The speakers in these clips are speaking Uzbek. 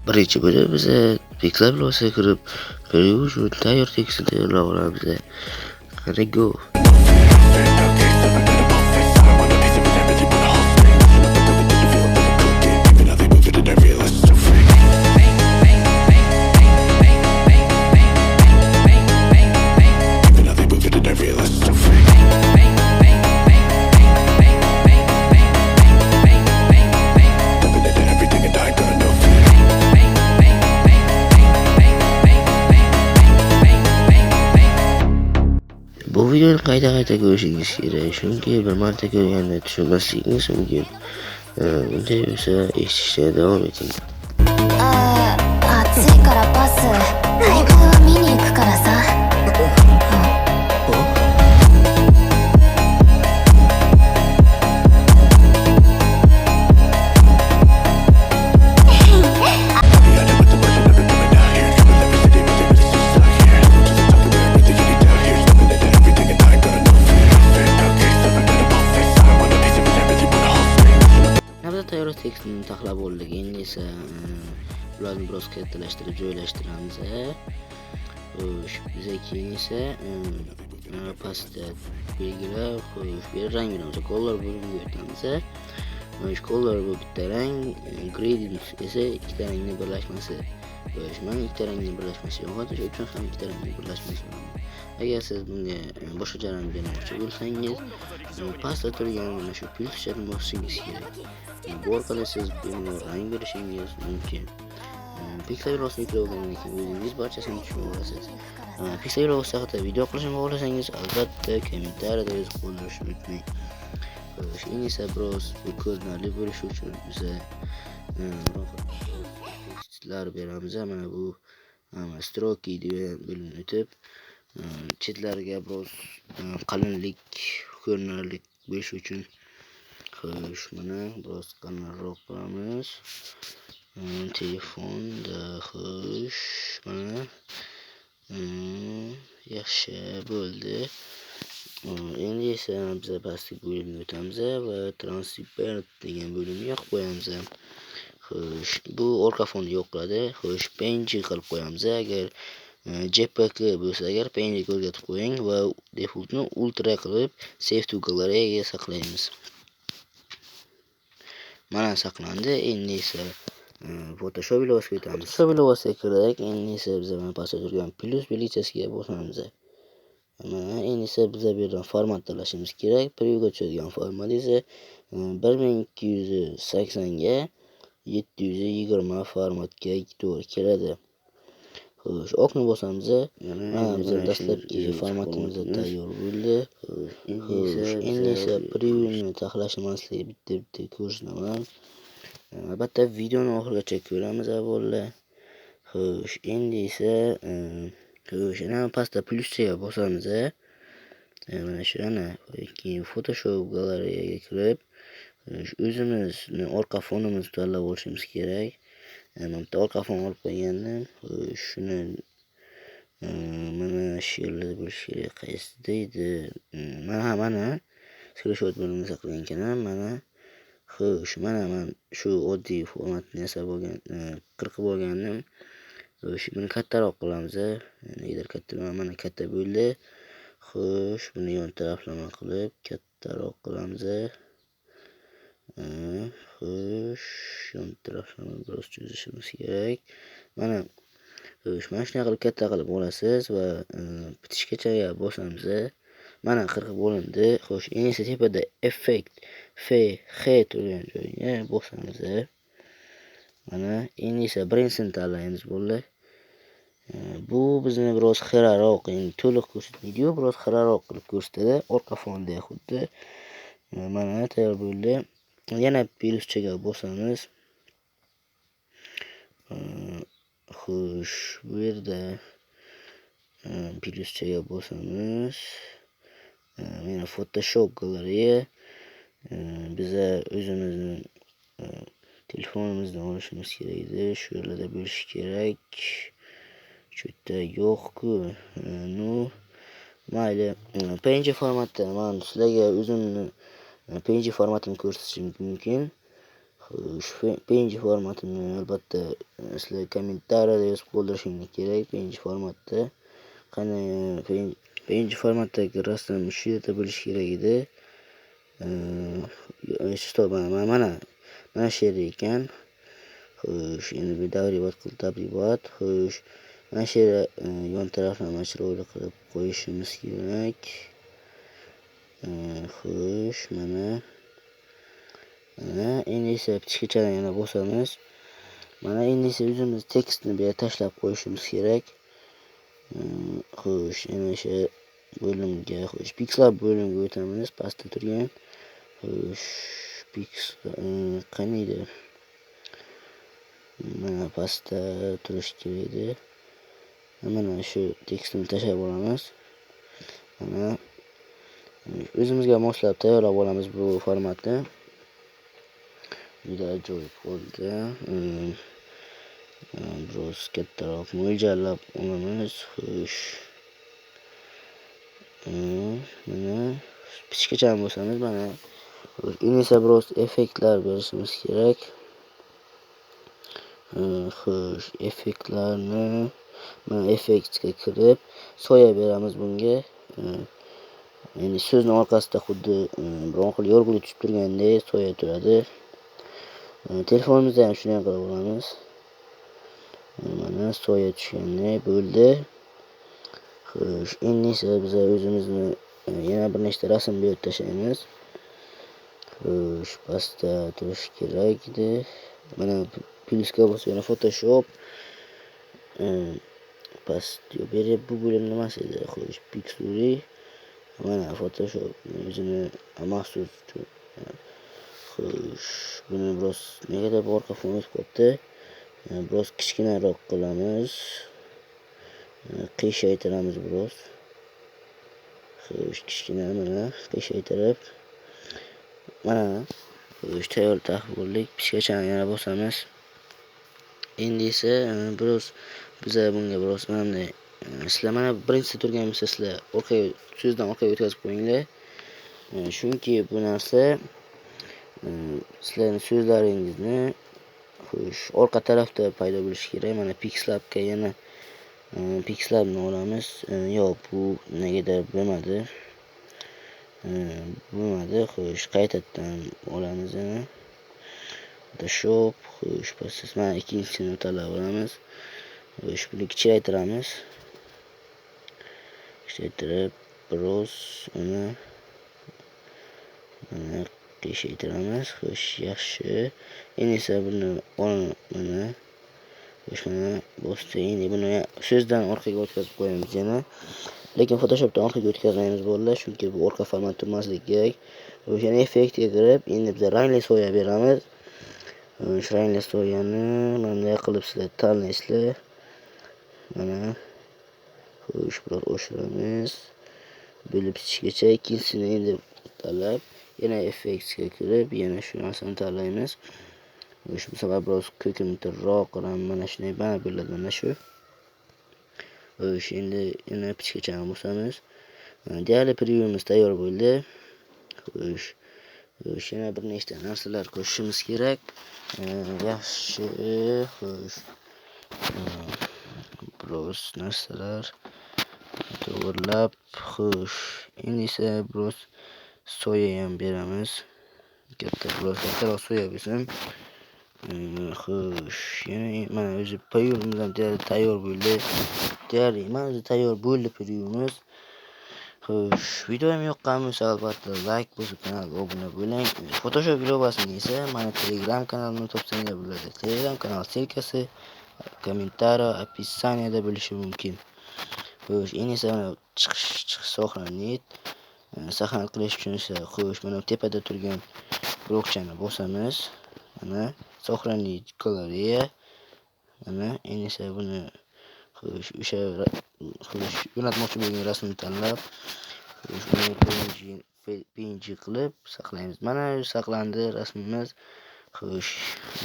Birinchi bo'lib biza Pixel bo'lsa kirib, preview uchun tayyor tekstni tayyorlab olamiz. Qani go. Bu videoni qayta-qayta ko'rishingiz kerak, chunki bir marta ko'rganda tushunmasligingiz mumkin. Unday bo'lsa, eshitishda davom eting. あー、暑いからパス。大会は見に行くからさ。 Navbatda tayyor tekstni taxlab bo'ldik. Endi esa ularni biroz kattalashtirib joylashtiramiz. Xo'sh, biza keyin esa pastda belgilab, xo'sh, bu yerda rang beramiz. Color bo'limiga o'tamiz. Xo'sh, color bu bitta rang, gradient esa ikkita rangning birlashmasi. Xo'sh, mana ikkita rangning birlashmasi yo'q, shuning uchun ham ikkita rangning birlashmasi bo'ladi. Agar siz bunga boshqacha rang bermoqchi bo'lsangiz, pastda turgan mana shu plyuschani bosishingiz kerak. Bu orqali siz bemalol rang berishingiz mumkin. Pixel rostni yuklab olgandan keyin o'zingiz barchasini tushunib olasiz. Pixel rost haqida video qilishimni xohlasangiz, albatta kommentariyada yozib qoldirishni unutmang. Xo'sh, endi esa biroz bu ko'rinarli bo'lishi uchun biza tekstlar beramiz. Mana bu stroki degan bo'limni o'tib, chetlarga biroz qalinlik, ko'rinarlik bo'lishi uchun, xo'sh, mana biroz qalinroq qilamiz. Telefonda, xo'sh, mana yaxshi bo'ldi. Endi esa biz pastki bo'limga o'tamiz va transparent degan bo'limni yoqib qo'yamiz. Xo'sh, bu orqa fonni yo'q qiladi. Xo'sh, PNG qilib qo'yamiz. Agar JPG bo'lsa, agar PNG ga o'zgartirib qo'ying va defaultni ultra qilib save to galleryga saqlaymiz. Mana saqlandi. Endi esa Photoshop ilovasiga o'tamiz. Photoshop ilovasiga kirdik. Endi esa biz mana pastda turgan plus belgichasiga bosamiz. Mana endi esa biz bu yerdan format tanlashimiz kerak. Previewga tushadigan format esa 1280 ga 720 formatga to'g'ri keladi. Xo'sh, okni bosamiz. Mana bizning dastlabki formatimiz tayyor bo'ldi. Xo'sh, endi esa previewni taxlashni man sizlarga bitta-bitta ko'rsataman. Albatta videoni oxirigacha ko'ramiz avvalo. Xo'sh, endi esa xo'sh, yana pastda pluschaga bosamiz. Mana shu ana keyin Photoshop galereyaga kirib, o'zimizni orqa fonimizni tanlab olishimiz kerak. Mana bitta orqa fon olib qo'ygandim. Xo'sh, shuni mana shu yerlarda bo'lishi kerak. Qaysida edi? Mana, mana screenshot bo'limida saqlagan ekanman. Mana, xo'sh, mana men shu oddiy formatni yasab olgan, qirqib olgandim. Xo'sh, buni kattaroq qilamiz. Negadir katta, mana katta bo'ldi. Xo'sh, buni yon taraflama qilib kattaroq qilamiz. Xo'sh, yon taraflama biroz cho'zishimiz kerak. Mana, xo'sh, mana shunday qilib katta qilib olasiz va bitishgacha bosamiz. Mana qirqib olindi. Xo'sh, endi esa tepada effekt F H turgan joyga bosamiz. Mana endi esa birinchisini tanlaymiz bo'ldi. Bu bizni biroz xiraroq, endi to'liq ko'rsatmaydi-yu, biroz xiraroq qilib ko'rsatadi. Orqa fonda xuddi. Mana tayyor bo'ldi. Yana pluschaga bosamiz. Xo'sh, bu yerda pluschaga bosamiz. Mana Photoshop galereya. Biza o'zimizni telefonimizdan olishimiz kerak edi. Shu yerlarda bo'lishi kerak. Shu yerda yo'q-ku. Ну, mayli. PNG formatda men sizlarga o'zimni PNG formatini ko'rsatishim mumkin. Xo'sh, PNG formatini albatta sizlar kommentariyada yozib qoldirishingiz kerak. PNG formatda qanday PNG formatdagi rasm shu yerda bo'lishi kerak edi. Стоп, mana shu yerda ekan. Xo'sh, endi bu davriyat qilib tabribat. Xo'sh, mana shu yerda yon tarafini chiroyli qilib qo'yishimiz kerak. Xo'sh, mana endi esa pechkachani yana bosamiz. Mana endi esa o'zimiz tekstni bu yerga tashlab qo'yishimiz kerak. Xo'sh, endi o'sha bo'limga, xo'sh, PixelLab bo'limiga o'tamiz, pastda turgan. Xo'sh, pixel qani edi? Mana pastda turishi kerak edi. Mana shu tekstni tashlab olamiz. Mana o'zimizga moslab tayyorlab olamiz bu formatni. Juda ajoyib bo'ldi. Biroz kattaroq mo'ljallab olamiz. Xo'sh. Mana pechkachani bosamiz. Mana endi esa biroz effektlar berishimiz kerak. Xo'sh, effektlarni mana effektga kirib soya beramiz bunga. Endi so'zni orqasida xuddi biron xil yorug'lik tushib turgandek soya turadi. Telefonimizda ham shunday qilib olamiz. Mana soya tushgandek bo'ldi. Xo'sh, endi esa biz o'zimizni yana bir nechta rasm berib tashlaymiz. Xo'sh, pastda turishi kerak edi. Mana plyusga bosib yana Photoshop past berib bu bo'lim nimasi edi? Xo'sh, Pixelly. Mana Photoshop o'zini maxsus. Xo'sh, buni biroz negadir orqa fon o'tib qolibdi. Biroz kichkinaroq qilamiz. Qiyshaytiramiz biroz. Xo'sh, kichkina mana qiyshaytirib. Mana xo'sh, tayyor taqib bo'ldik. Pechkachani yana bosamiz. Endi esa biroz biza bunga biroz mana bunday sizlar mana birinchisi turgan bo'lsa, sizlar orqaga so'zdan orqaga o'tkazib qo'yinglar. Chunki bu narsa sizlarning so'zlaringizni xo'sh orqa tarafda paydo bo'lishi kerak. Mana PixelLabga yana PixelLabni olamiz. Yo'q, bu negadir bo'lmadi. Bo'lmadi. Xo'sh, qaytadan olamiz yana. Photoshop, xo'sh, pastda mana ikkinchisini tanlab olamiz. Xo'sh, buni kichraytiramiz. Kichraytirib biroz uni mana qiyshaytiramiz. Xo'sh, yaxshi. Endi esa buni mana xo'sh, mana bosdi. Endi buni so'zdan orqaga o'tkazib qo'yamiz yana. Lekin Photoshopdan orqaga o'tkazmaymiz bolalar, chunki bu orqa format turmasligi kerak. O'sha effektga kirib, endi biz rangli soya beramiz. Shu rangli soyani mana bunday qilib sizlar tanlaysizlar. Mana xo'sh, biroz oshiramiz. Bo'lib pishgacha ikkinchisini endi tanlab, yana effektga kirib, yana shu narsani tanlaymiz. Xo'sh, bu safar biroz ko'kimtirroq rang mana shunday mana bo'ladi, mana shu. Xo'sh, endi yana pechkachani bosamiz. Deyarli previewimiz tayyor bo'ldi. Xo'sh, xo'sh, yana bir nechta narsalar qo'shishimiz kerak. Yaxshi, xo'sh. Biroz narsalar to'g'irlab, xo'sh, endi esa biroz soya ham beramiz. Katta biroz kattaroq soya bo'lsin. Xo'sh, yana mana o'zi previewimiz ham deyarli tayyor bo'ldi. Deyarli mana o'zi tayyor bo'ldi previewimiz. Xo'sh, videom yoqqan bo'lsa albatta like bosib kanalga obuna bo'ling. Photoshop ilovasini esa mana Telegram kanalimdan topsanglar bo'ladi. Telegram kanal ссылка si kommentariy, описание da bo'lishi mumkin. Xo'sh, endi esa mana chiqish сохранить. Сохранить qilish uchun esa xo'sh, mana tepada turgan blokchani bosamiz. Mana сохранить galereya. Mana endi esa buni xo'sh, o'sha xo'sh, jo'natmoqchi bo'lgan rasmni tanlab, xo'sh, uni PNG qilib saqlaymiz. Mana saqlandi rasmimiz. Xo'sh,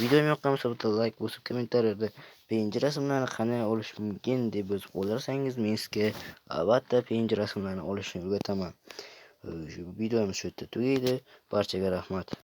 videom yoqqan bo'lsa bitta like bosib, kommentariyada PNG rasmlarni qanday olish mumkin deb yozib qoldirsangiz, men sizga albatta PNG rasmlarni olishni o'rgataman. Xo'sh, videomiz shu yerda tugaydi. Barchaga rahmat.